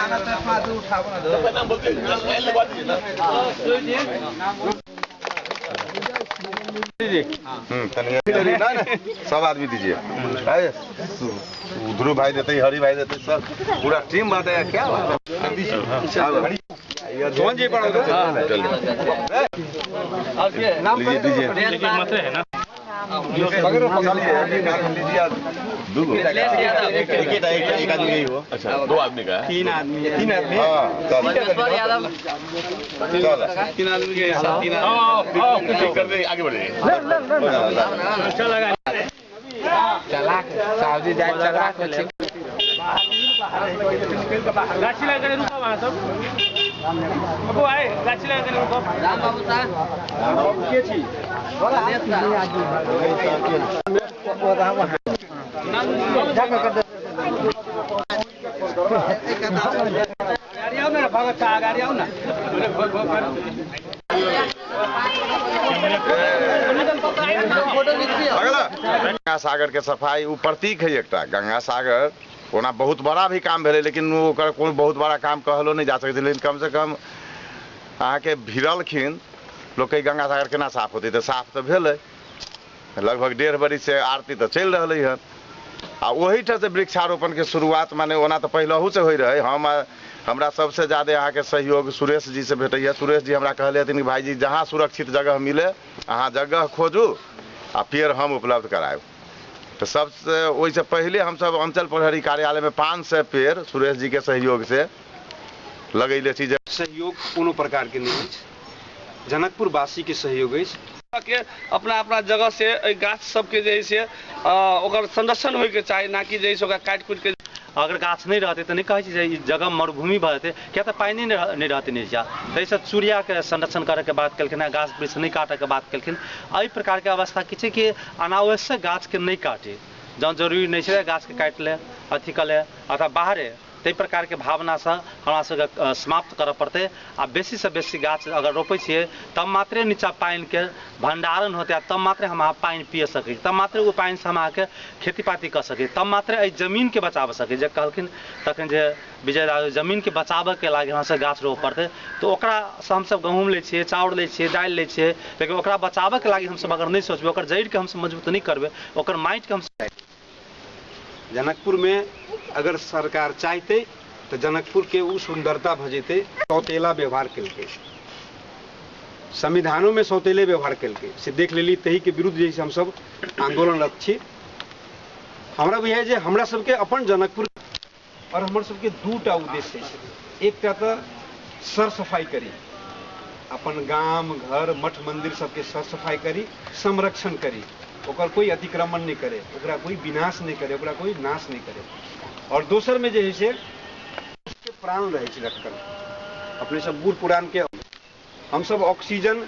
सब आदमी दीजिए, ध्रुव भाई देते, हरि भाई देते, सब पूरा टीम बात है। क्या दीजिए एक आदमी यही हो। अच्छा, दो आदमी का, तीन आदमी, तीन आदमी, तीन आदमी के आगे बढ़िए। गाछी लगा रुको वहाँ सब बाबू आए, गाछी लगा रुको। राम बाबू साहब गाड़ी आओ ना, भगत गाड़ी आओ ना। गंगा सागर के सफाई वो प्रतीक है एकटा। गंगा सागर ओना बहुत बड़ा भी काम भेलै, लेकिन ओकर कोई बहुत बड़ा काम कहलो नहीं जा सकै, लेकिन कम से कम अहाँके भिड़लखिन लोग के गंगा सागर केना साफ होतै, तऽ साफ तऽ भेलै। लगभग 1.5 बरिस से आरती तऽ चलि रहलै हन। आ ओहिठाम से वृक्षारोपण के शुरुआत माने ओना तऽ पहिलहु से होइ रहै। हमरा सबसे ज्यादा अहाँके सहयोग सुरेश जी से भेटैया। सुरेश जी हमरा कहले हथिन कि भाईजी जहाँ सुरक्षित जगह मिले अहाँ जगह खोजू आ पेड़ हम उपलब्ध करायब। तो सबसे ओहिसँ पहिले हमसब अंचल प्रहरी कार्यालय में 500 पेड़ सुरेश जी के सहयोग से लगैले छी। सहयोग कोनो प्रकार के नहीं अछि, जनकपुर वासी के सहयोग अछि। के अपना अपना जगह से गाछ सबके जे से ओकर संरक्षण होय के चाही, ना कि जे से ओकरा काटि कुटि के। अगर गाछ नहीं रहते तो नहीं कहै छी जे ई जगह मरुभूमि भऽ जेतै, किया तऽ पानि नहीं रहतै नीचा। ताहिसँ चिड़ियाके संरक्षण करैके बात केलखिन हँ, गाछ वृक्ष नहीं काटैके बात केलखिन। एहि प्रकारके अवस्था की छै कि अनावश्यक गाछके नहि काटे, जँ जरूरी नहीं छै गाछके काटि ले अथी कऽ ले अथवा बाहरे, ताहि प्रकारके भावनासँ हमरा सबके समाप्त करऽ पड़तै। आ बेसीसँ बेसी गाछ अगर रोपै छियै तब मात्रे नीचा पानिके भंडारण होतै, आ तब मात्रे हम अहाँ पानि पिए सकै छी, तब मात्रे ओ पानिसँ हम अहाँके खेती पाती कऽ सकै, तब मात्रे एहि जमीनके बचाबऽ सकै। जे कहलखिन तखन जे विजय दादा जमीनके बचाबऽके लागि हमरा सबके गाछ रोपऽ पड़तै, तऽ ओकरासँ हमसब गहूँम लै छियै, चाउर लै छियै, दालि लै छियै, लेकिन ओकरा बचाबऽके लागि हमसब अगर नहि सोचबै, ओकर जड़िके हमसब मजबूत नहि करबै, ओकर माटिके हम। जनकपुर में अगर सरकार चाहते तो जनकपुर के उ सुंदरता भ जेतै। सौतेला व्यवहार केलकै, संविधानों में सौतेले व्यवहार केलकै, से देख लेली। तही के विरुद्ध जैसे हम सब आंदोलनरत छी। हमरा बुझाइ जे हमरा सबके अपन जनकपुर और हमर सबके दूटा उद्देश्य छै। एकटा तो सर सफाई करी, अपन गाम घर मठ मंदिर सबके सर सफाई करी, संरक्षण करी, ओकर कोई अतिक्रमण नहीं करे, ओकरा कोई विनाश नहीं करे, ओकरा कोई नाश नहीं करे। और दोसर में जे है से प्राण रहे छै लटकल। अपने सब बूढ़ पुरान के हम सब ऑक्सीजन